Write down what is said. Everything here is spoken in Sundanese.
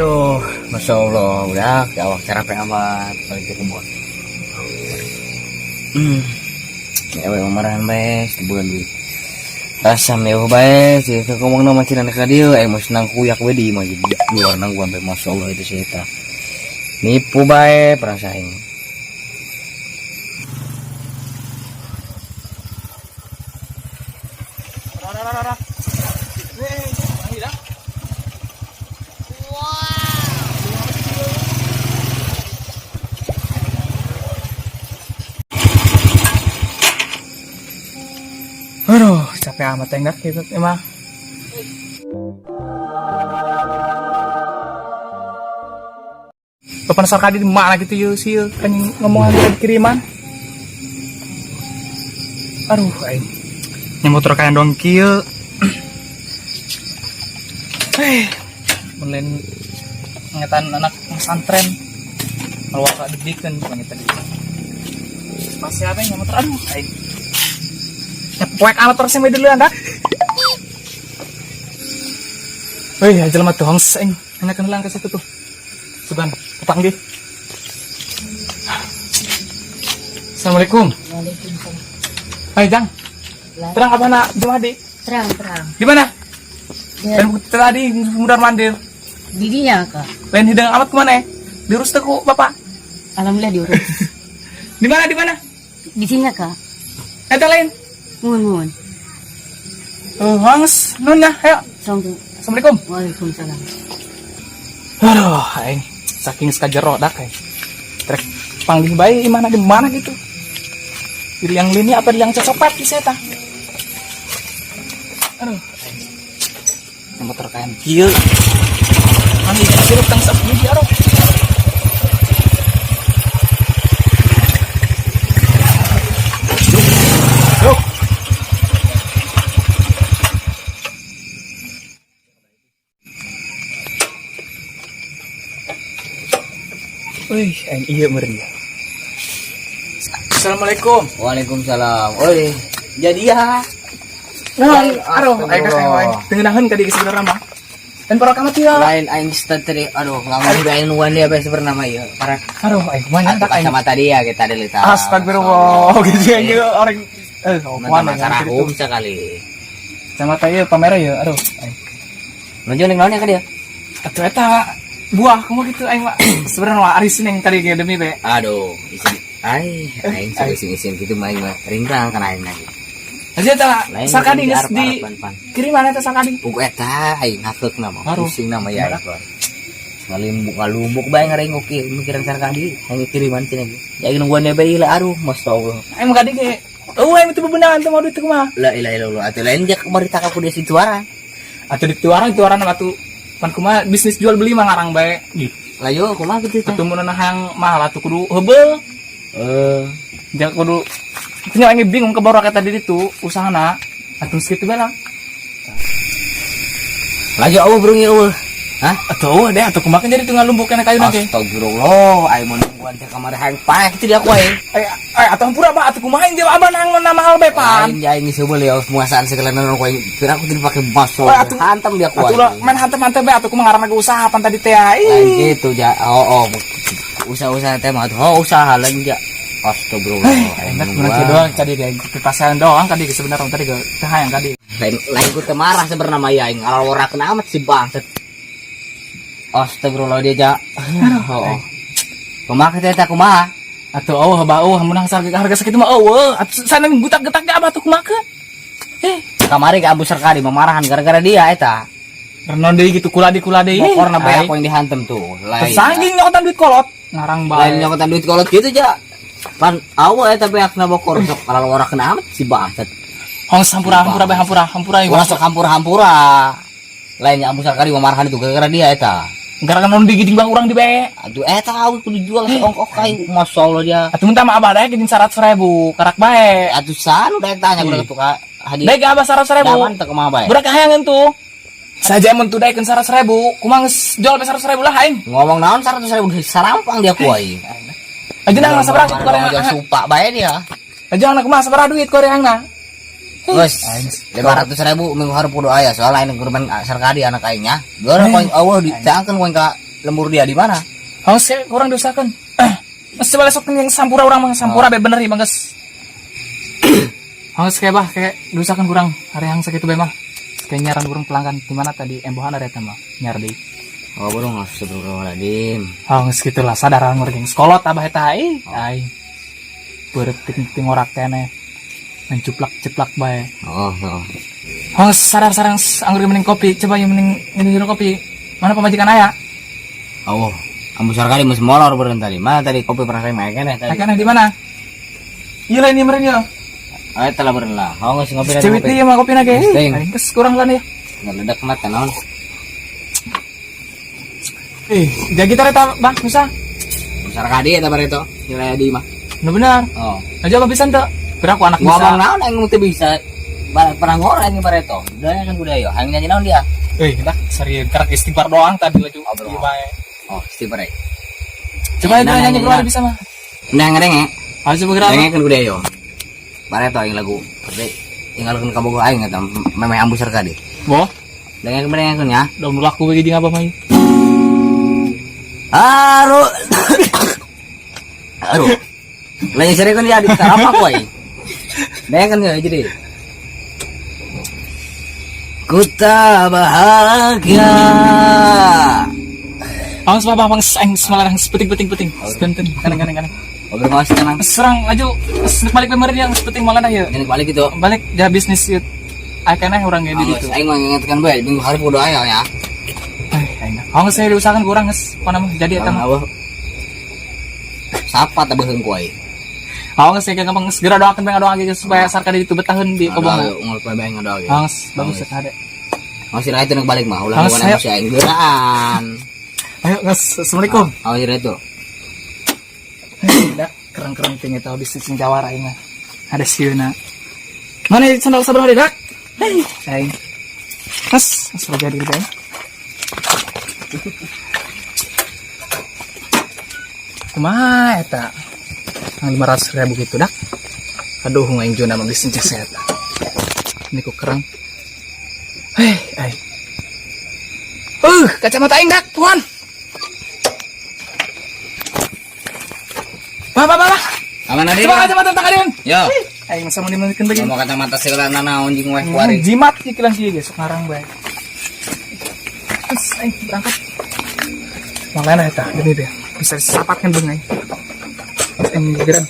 Aduh, masya Allah, udah awak capek amat balik ke kebun. Ya, we marahan bae, bulan duit. Rasa mewah bae, sih ngomong nama cina ka dieu, mos nang kuyak we di mah luar nang gua sampai masya Allah itu sih eta. Nipu bae perasaan aing. Aduh, capek amat enggak gitu emang. Bapak Sarkadi di mana gitu yuk sih kan ngomongan tadi kiriman. Aduh, aing. Nya motor kayak dong kieu. Eh, mulai ngetan anak pesantren. Kalau gak dibikin bang tadi. Masih apa yang motor aduh, aing. Poek amat terus yang dulu anda. Wih, aja lemah tuh seng. Hanya kenalan ke situ tuh. Sugan, kepanggih. Assalamualaikum. Waalaikumsalam. Hai Jang. Terang apa nak Jumadi? Terang, terang. Di mana? Ya, Dan tadi mudar mandir. didinya kak. Lain hidang amat kemana ya? Diurus tuh ku bapak. Alhamdulillah diurus. Di mana? Di mana? Di sini kak. Eta lain. Mohon, mohon. Hangs, nun ya, ayo. Assalamualaikum. Assalamualaikum. Waalaikumsalam. Aduh, aing saking sekajero dak aing. Trek panggih bae imana di mana gitu. Di liang lini apa di liang cocopet di seta. Aduh, aing. Yang motor kayan kieu. Panggih sirup tang sak biji aduh. Yuk. Wih, aing iya meureun ya. Assalamualaikum. Waalaikumsalam. Oi, jadi ya. Nah, aduh, aing ka aing tengenaheun ka dieu sebenarnya mah. Dan para kamu ya. Lain aing tadi, aduh, nggak mau aing nungguan dia bae sebenarnya mah ieu. Para Aduh, aing kumaha nyantak aing. kacamata dia kita ada lita. Astagfirullah, gitu ya gitu orang kumaha Masalah hukum sekali. Kacamata ieu pamer ya, aduh. Aing. Lanjut ning naon ya ka dia? Atuh eta buah kumaha gitu aing mah. Sebenarnya mah aris neng tadi ge demi be. Aduh, isi ai aing sok isin-isin gitu mah aing mah ringkang kana aing lagi. Aja eta Lain sakadi geus di pan. kiriman eta sakadi. Pugu eta aing ngakeuk nama, Aduh. pusing nama ya aing. Ngalimbuk ngalumbuk bae ngarengok ieu mikiran sarkadi, aing kiriman cenah. Ya aing nungguan dia bae lah aduh, masyaallah. Aing mah kadi ge. Eueuh aing teu bebenangan teu mau duit kumaha. La ilaha illallah. Atuh lain dia kemari tak aku dia situara. Atuh dituaran atuh pan kumaha bisnis jual beli mah ngarang bae. Ih, Lah yo kumaha kitu teh? atuh mun hayang mahal atuh kudu heubeul. Jangan kudu tinggal aing bingung ke bawah tadi itu usahana atuh segitu bae lah. Lagi eueuh burung ieu eueuh. Hah? Atuh deh atuh kumaha jadi teu ngalumbuk kana kayu ge. Astagfirullah, aing mun nungguan teh kamari hayang paeh kitu dia aku aing. Eh atuh hampura bah atuh kumaha jeung abah nang mana mahal bae pan. Lain aing geus heubeul ya penguasaan segala naon ku aing. Kira aku tidak pakai baso. Wah, atuh- Hantam dia aku Atuh lah aing. main hantem-hantem bae atuh kumaha ngaranna ge usaha pan tadi teh Lain ih. gitu ja. Oh, oh. Usaha-usaha teh mah atuh oh usaha lain ja. Astagfirullah. Aing Enak nungguan. bener doang tadi ge pipasan doang tadi sebenarnya tadi ge teh hayang tadi. Lain lain ku teu marah sebenarnya mah ya aing ngalorakeun amat si bangsat. Astagfirullah dia ja. Oh. Kumaha teh eta kumaha? Atuh eueuh bau mun harga sakitu mah eueuh atuh sana gutak-getak ge abah atuh kumaha. Kamari ke Abu Sarkadi memarahan gara-gara dia eta. Renon deui gitu kuladi-kuladi. Mokorna bae aku yang dihantem tuh. Lain. Saking nyokotan duit kolot ngarang bae. Lain nyokotan duit kolot gitu ja. Pan awa eta beak na bokor sok kalalorakeun amat si bangsat. Hong hampura hampura bae hampura hampura ieu. Ulah sok hampura-hampura. Lain Abu Sarkadi memarahan itu gara-gara dia eta. Gara-gara non digigit bang urang di bae. Aduh eta awi kudu jual seongkok kayu. Masyaallah dia. Atuh minta mah abah daek jeung 100.000 karak bae. Atuh san udah tanya kudu tuh ka hadiah. Daek abah 100.000. Daman teu kumaha bae. Budak kahayangan tuh. Saja mun tuh daekeun 100.000, kumaha geus jual bae 100.000 lah aing. Ngomong naon 100.000 sarampang dia ku aing. Aja nang sabaraha duit Ngomong koreang. supa bae dia. Aja nang kumaha sabaraha duit koreangna. Geus 500.000 minggu hareup kudu aya soalnya aing kurban sarkadi anak aingnya. Geura ku aing eueuh dicangkeun ku aing ka Lembur dia di mana? Oh, saya kurang diusahakan. Mas coba sok yang sampura urang mah sampura be bener ieu mah geus. Hangus kayak bah kayak diusahakan kurang hari hang sakitu bae mah. Kayak nyaran urang pelanggan di mana tadi embohan ada eta mah nyar deui. Oh, burung astagfirullahaladzim. Oh, geus kitu lah sadar urang geng sekolot abah eta ih. Aing. Beureut ting ngorak keneh. Mencuplak-ceplak bae. Oh, oh. Oh, sadar sarang anggur mending kopi. Coba yang mending minum kopi. Mana pamajikan aya? Oh, ambu sarkali mesti molor beureun tadi. Mana tadi kopi pernah saya makan ya tadi. Akan di mana? Iya lah ini meureun ya. Oh, eta lah beureun lah. Oh, geus ngopi Cewek ieu mah kopi na ge. Ting. Aing geus kurang lah ya. Ngeledak mata naon. Eh, jadi gitar eta Bang, bisa. Sarkadi eta bareto. Nilai di mah. Nu benar. Oh. Aja apa bisa teu? Beraku anak bisa. Ngomong naon aing teu bisa. Pernah ngoreng aing bareto. Budaya kan budaya. Aing nyanyi naon dia? Eh, kita serius karena istighfar doang tadi laju. Oh, bro. Iya bae. Oh, istighfar. Coba Nah, itu nyanyi nyanyi, keluar nah. bisa mah. Nah, ngerenge. Ayo coba gerak. Ngerenge kan budaya. Bareto aing lagu. Berarti tinggalkeun ka bogo aing eta memeh ambu sarkadi. Boh, Dengekeun dengekeun ya. dong laku bagi jeung apa mah. Aduh. Aduh. Lain sering kan dia di apa koi. Dengekeun ya jadi. Ku tak bahagia. Awas babah bang aing semalarang peting-peting peting. Benten kadang-kadang kadang. Obrol ngawas tenang. Serang laju balik memori yang penting malah dah ya. Ini balik gitu. Balik jah bisnis ieu. Aya keneh urang ge di ditu. Aing mah ngingetkeun bae minggu hari kudu aya ya. Eh, aing. Oh, geus saya diusahakan kurang geus. Pokona mah jadi eta mah. Sapa teh beuheung ku aing. Oh, geus saya gampang geus segera doakeun bae ngadoa ge supaya sarka di ditu betaheun di kobong. Unggal poe bae ngadoa ge. Oh, geus bagus eta hade. Masih rakyat itu balik mah ulah Awas, bukan ayo. emosi aing geuraan. Ayo geus, assalamualaikum. Awas itu. Dah kereng-kereng ting eta bisnis sing jawara aing mah. Ada sieuna. Mana sandal sabaraha deui, Dak? Hei, aing. Mas, mas raja diri aing. Kumaha eta? Yang 500 ribu gitu dak. Aduh, aing juna mah bisnis cek eta. Ini ku kerang. Hei, aing. Kacamata aing dak, tuan. Bah, bah, bah, bah. Aman adi. Coba kacamata tak kalian. Yo. Aing masa mau dimakan begini. Mau kacamata segala nanaon jeung weh kuari. Jimat kieu kilang kieu ge sok ngarang bae. Terus aing berangkat. Makanya eta demi deh. Bisa disapatkan beung aing. Aing gegeran.